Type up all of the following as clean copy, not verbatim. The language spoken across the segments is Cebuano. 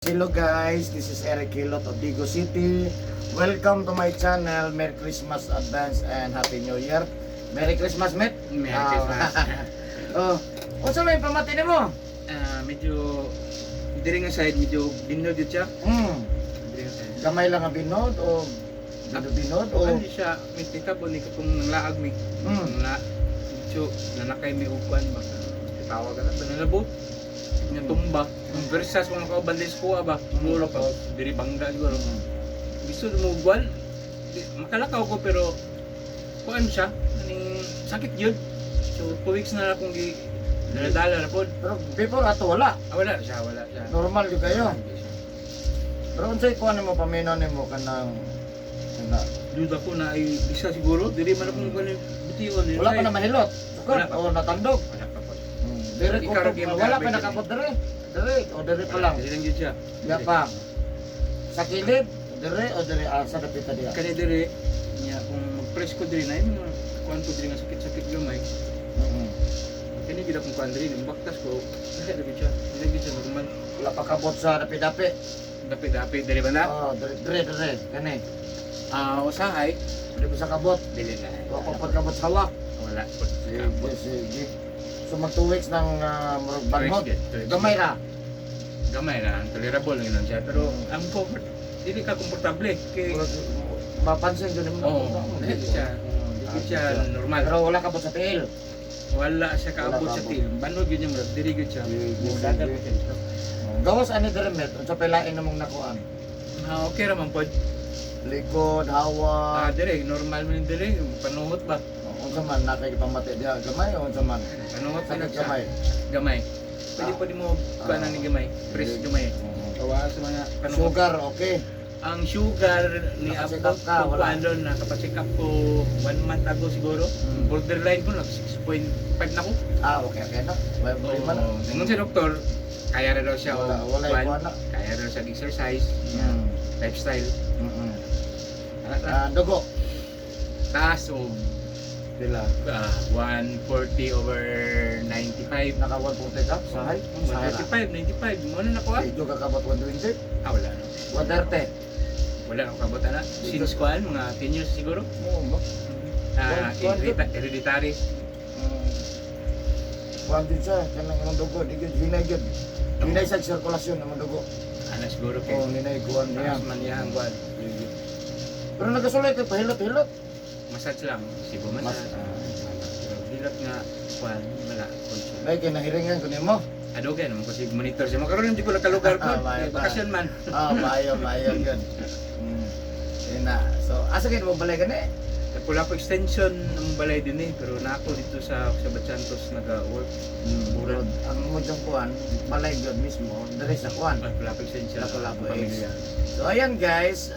Hello guys, this is Eric Hilot of Digos City. Welcome to my channel. Merry Christmas advance and Happy New Year. Merry Christmas, mate. Merry Ah. Christmas. Oh, unsa may pamati nimo? Ah, medyo diri nga side medyo binod yun siya. Diri nga side. Gamay lang ang binod o binod o Ano siya, may titabo ni katong nanglaag mi. La medyo nanakay mi og kuan ba. Tawag ka na banana boat. Nya tumba. Ang versas kung nakauban din sa kuha ba. Muro pa diri bangga siguro. Gusto mo gwal. Makalakaw ko pero kuan siya aning sakit yun. So 2 weeks na akong gi dala-dala na pod. Pero before ato wala. Ah, wala siya, wala siya. Normal gyud kayo. Hindi siya. Pero unsay kuan nimo, paminaw nimo kanang kana? Duda ko na ay isa siguro, dili man akong ganun bution. Wala pa na mahilot. Sukad Wala pa. o natandog. Wala pa po. Dire ko Ikaw ra gyud wala pa magkabay nakabot dire. Dire o dire pa lang. Dili lang gyud siya. Ya pa. Sa kilid, dire o dire ah, sa dapita diya. Kani diri nya kung mag-press ko diri na yung mga kuan ko diri nga sakit-sakit gamay. Kani gid akong kuan diri ning baktas ko. Dili ra gyud siya. Dili gyud siya normal. Wala pa kabot sa dapi-dapi. Dapi-dapi diri ba na? Oh, dire dire dire kani. Ah, usahay Dili pa sa kabot. dili na. Wa pa pod kabot sa hawak. Wala po. Sige, sige. So mag 2 weeks ng murag banhot. 2 weeks, 2 weeks. Gamay ra. Gamay na, tolerable lang yun siya. Pero ang comfort, dili ka komportable kay Murag mapansin jud nimo. Oo, dili siya. Dili siya normal. Pero wala kabot sa tiil. Wala siya kaabot Wala sa kaabot. tiil. Banod yun yung murag diri gyud siya. Sige, Mudagan sige. pa siya. Gawas ani dire, met, unsa pay lain namong nakuan? Ah, okay ra man pod. Likod, Ah, hawak. dire normal man yung dire, panuhot ba? Unsa man nakay pamati diha gamay o unsa man? Panuhot man Sakit siya. gamay. Gamay. Pwede Ah. pwede mo kuan ni gamay, press gamay. Kawa sa mga panuhot. Sugar, okay. Ang sugar ni Nakacheck abot up ka, ko wala? kuan doon, nakapacheck up ko one month ago siguro. Borderline ko nag 6.5 na ko. Ah, okay na. Wala problema na. Oo. Ingon si doktor, kaya ra daw siya Wala, og wala kuan. ikuan na. Kaya ra daw siya exercise, lifestyle. Ana ra. Ah, dugo. Taas og Pila? 140 over 95. Naka 140 ka? Sahay? Sahay ra. 135, 95. Mo na nako ah. Medyo kakabot 120? Ah, wala no. 130? Wala akong kabot ana. Since kuan mga 10 years siguro. Oo ba? Ah, hereditary. Kuan din siya, kanang imong dugo, di gyud hinay gyud. Hinay sa sirkulasyon ng dugo. Ana siguro kay Oo, hinay kuan niya. taas man niya ang kuan. Pero nagasulay kay pahilot-hilot. Massage lang, sibo massage. Pero hilot nga kuan wala culture. Ay kay nahiringan ko nimo. Adugay naman ko sig monitor siya. Makaroon di ko nakalugar ko. Ah, maayo pa. Bakasyon man. Ah, maayo, maayo gyud. Yun na. So, asa gyud mo balay gani? Wala po extension ang balay din eh, pero nako dito sa Batantos naga-work. Pero ang mo diyang kuan, balay gyud mismo, dire sa kuan. Ah, wala po extension. Lapu-Lapu Ang pamilya. So ayan guys,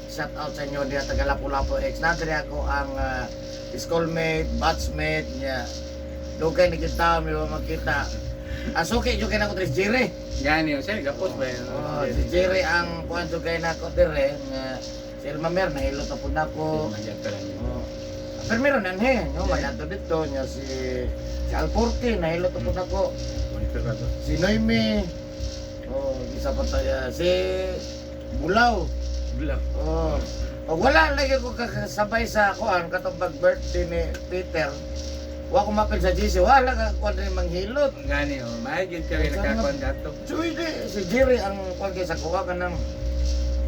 shout out sa inyo diha taga Lapu-Lapu X. Nadiri ako ang schoolmate, batchmate niya. Dugay ni kita mi wa magkita. Ang suki jud kay nako diri si Jerry. Gani, sir, gapos ba yun? Oh, si Jerry ang kuan jud kay nako dire nga si Elma Mer nahilot na pud nako. Oh. Pero meron anhe, no, manadto dito niya si si Alporte nahilot na pud nako. Monitor ka to. Si Noemi. Oh, isa pa tayo si Bulaw. Black. Oh. Pag wala lagi ko kakasabay sa kuan katong pag birthday ni Peter. Wa ko mapil sa GC, wala ka kuan rin manghilot. Gani, oh, mahigit kami nakakuan gato. So hindi si Jerry ang kuan kay sa kuha kanang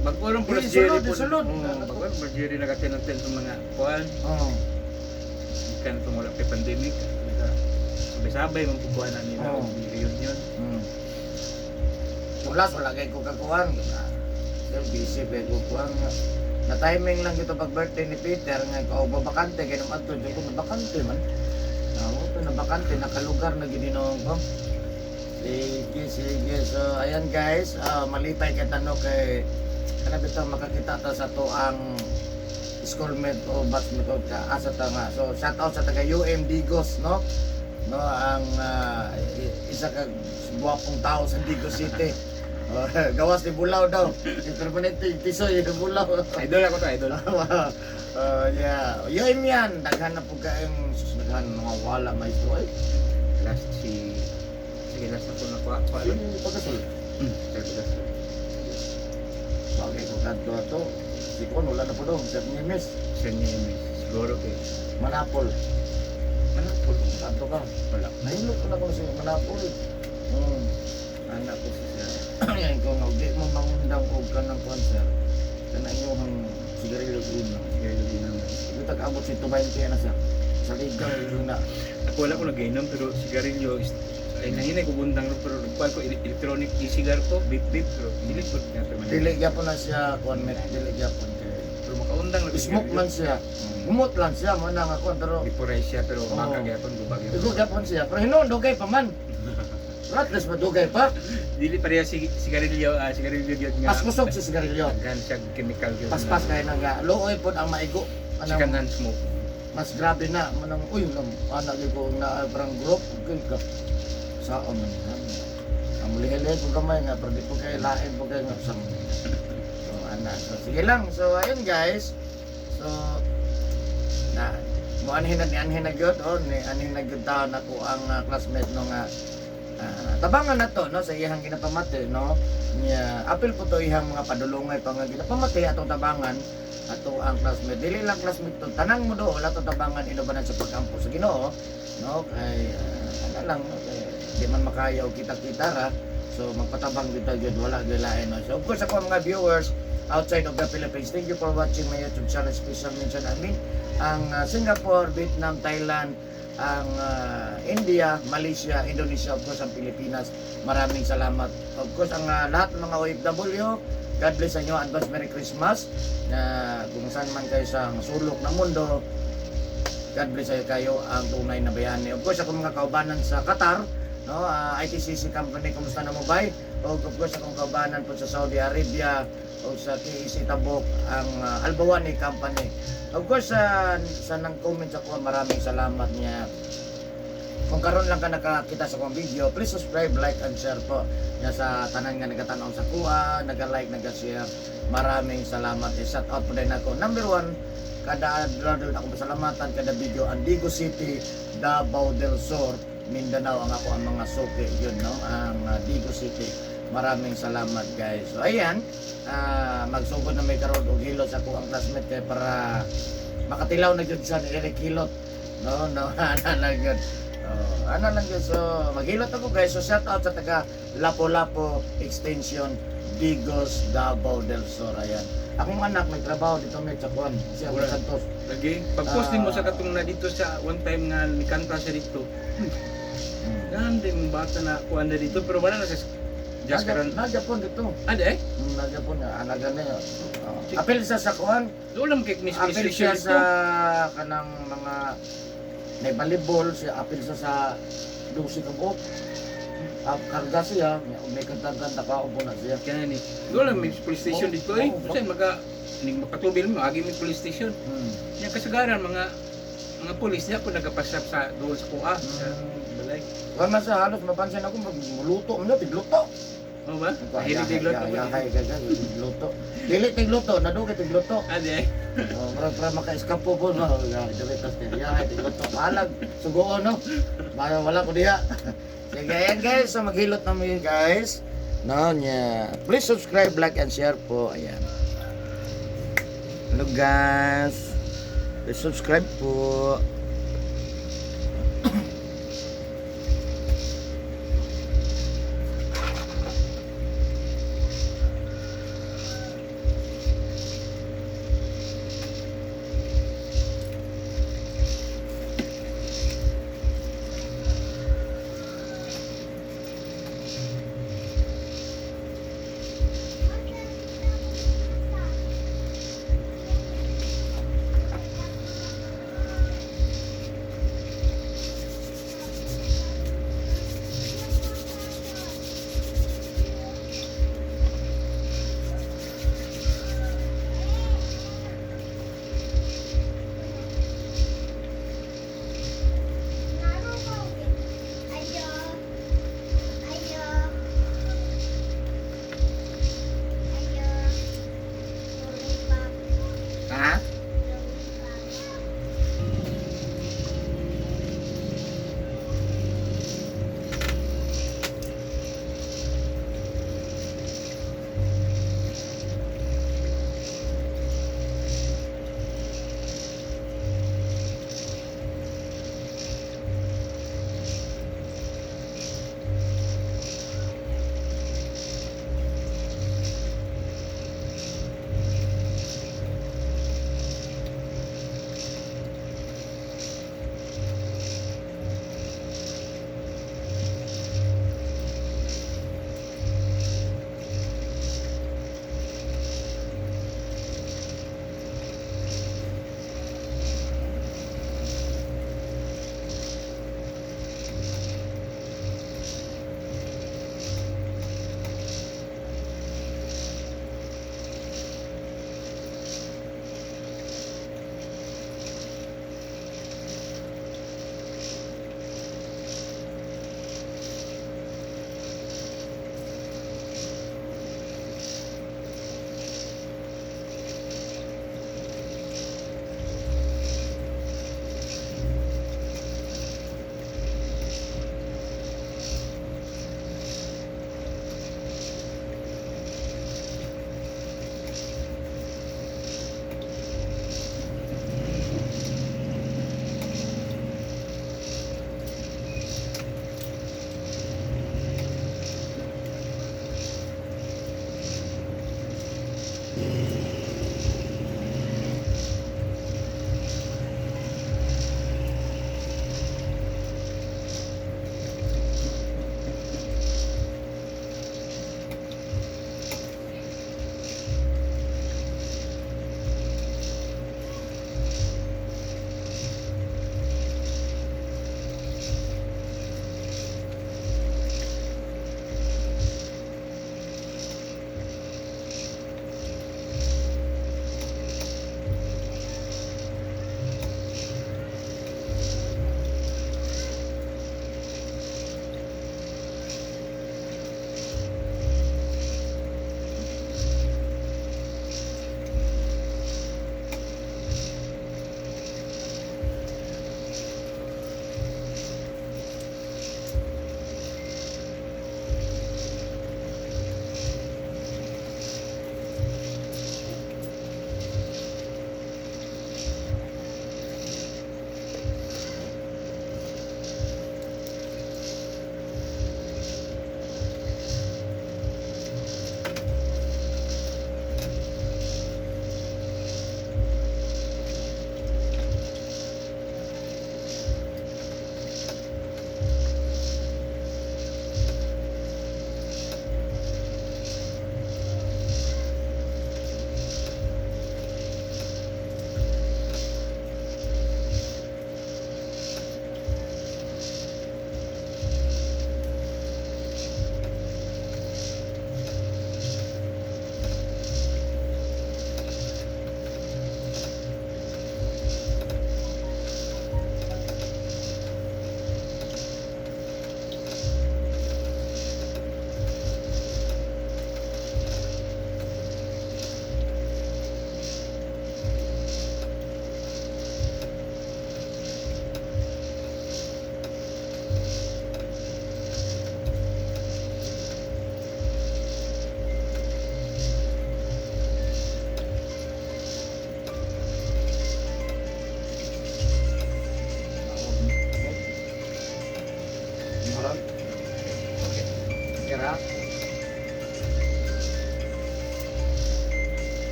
Bagurong Di, pulos Jerry sulod, po. sulod. Oo, bagurong pulos Jerry nagatin-atin sa mga kuan. Oh. Ikan itong wala kay pandemic. Naka, sabay-sabay man kukuha na nila Oo. og reunion. Pulas wala kay ko kakuan. Sir busy kay ko kuan. Na timing lang gito pag birthday ni Peter nga kao bakante kay nung adto jud ko na bakante man. Ako to na bakante nakalugar na gid noon ko. Sige, sige. So, ayan guys, malipay kay tano kay kana bitaw makakita ta sa to ang schoolmate o batchmate o ka asa ta nga. So, shout out sa taga UM Digos, no? No, ang isa ka gwapong tao sa Digos City. Oh, gawas ni Bulaw daw. Si Permanente Tisoy Bulaw. Idol ako to, idol. Oh, yeah. UM yan. Daghan na po kayong sus, daghan mga wala maestro ay. Last si. Sige, last ako nakuha. Si Pagkasol. Sir Velasco. Bagay ko kadto ato. Si Kon wala na po dong, Sir Nimes, Sir Niemes. Siguro kay Manapol. Manapol. Kadto ka. Wala. Nahilot ko na ko si Manapol. Anak ko si sir. Yan ko nga, di mo mangundang og kanang concert. Kana inyong sigarilyo ino. Siguro din naman. Ito tag-abot si 220 na sir. Sa ligang yun na. Ako wala ko nag-inom pero sigarilyo is ay nahinay ko bundang ro, pero nagkuhan ko electronic e-cigar ko, beep beep, pero dili ko na permanent. Dili gyapon na siya kuan met, dili gyapon kay Pero makaundang lang smoke man siya. Humot lang siya mo na nga kuan pero Vaporize siya pero Oo. maka gyapon gubag. Igo gyapon siya. Pero hinuon dugay pa man. Pero at least madugay pa. Dili pareha si sigarilyo, sigarilyo gyud nga. Mas kusog si sigarilyo. Daghan siya chemical gyud. Paspas kay na nga. Luoy pod ang maigo. Second Anang hand smoke. Mas grabe na manang uy lam anak gyud ko na parang group gyud ka. Sa man yan. Ang lihi ko gamay nga pero di po kay lain po kay nga sa. So ana. So sige lang. So ayun guys. So na mo anhin na ni anhin na gyud oh ni anhin na gyud taon ako ang classmate no nga tabangan na to no sa iyang ginapamati no niya apil po to iyang mga padulongay pa nga ginapamati atong tabangan ato ang classmate. Dili lang classmate to, tanan mo do wala to tabangan inubanan sa pag-ampo sa Ginoo no kay ana lang no kay di man makaya og kita-kita ra, so magpatabang gyud ta gyud, wala gyud lain no. So of course ako ang mga viewers outside of the Philippines, thank you for watching my YouTube channel. Special mention, I mean, ang Singapore, Vietnam, Thailand, ang India, Malaysia, Indonesia, of course ang Pilipinas. Maraming salamat. Of course ang lahat ng mga OFW, God bless sa inyo. Advance Merry Christmas. Na kung saan man kayo sa sulok ng mundo, God bless sa kayo ang tunay na bayani. Of course akong mga kaubanan sa Qatar, no, ITCC company, kumusta na mo bay? O of course akong kaubanan po sa Saudi Arabia o sa KEC Tabuk, ang Albawani Company. Of course sa nang comment sa kuha, maraming salamat niya. Kung karon lang ka nakakita sa akong video, please subscribe, like, and share po. Ya sa tanan nga nagatan-aw sa kuha, naga-like, naga-share. Maraming salamat. E shout out po din ako. Number one, kada adlaw din ako pasalamatan kada video ang Digos City, Davao del Sur, Mindanao ang ako ang mga suki yun no, ang Digos City. Maraming salamat guys. So ayan, magsugod na may karon og hilot sa ako ang classmate kay para makatilaw na jud siya ni Eric Hilot. No, ana lang yun. Oh, ana lang yun. So, maghilot ako guys. So, shout out sa taga Lapu-Lapu Extension, Digos, Davao del Sur. Ayan. Akong anak nagtrabaho dito may sa kuan, si Abu Wala. Santos. Lagi. Pag-post nimo sa katong na dito sa one time nga nikanta siya dito. Ganda yung bata na kuan na dito pero wala na sa just karon. Nagyapon dito. Ah, di eh? Nagyapon na anaga na yun. Oh. Apil siya sa kuan, Doon lang kay Miss apil Station siya dito. sa kanang mga may volleyball siya, apil siya sa 12 ka buok. Ah, karga siya, may kanta-kanta pa upo na siya. Kaya ni. Doon lang may police station dito eh. Kasi maga ning makatubil mo agi may police station. Nya kasagaran mga pulis niya po nagapasap sa doon sa kuha sa balay. Wala man siya halos mapansin ako magluto man na tigluto. Oh ba? Mahilig tigluto po. Yahay ka tigluto. Dili tigluto, nadugay tigluto. Ah, di eh. Oh, murag para maka-eskapo po no. Ya, dili tas yahay tigluto. Palag sugoon no. Bayo wala ko diha. Sige, ayan guys, so maghilot na mo yun guys. No, nya. Please subscribe, like and share po. Ayan. Hello guys. Please subscribe po.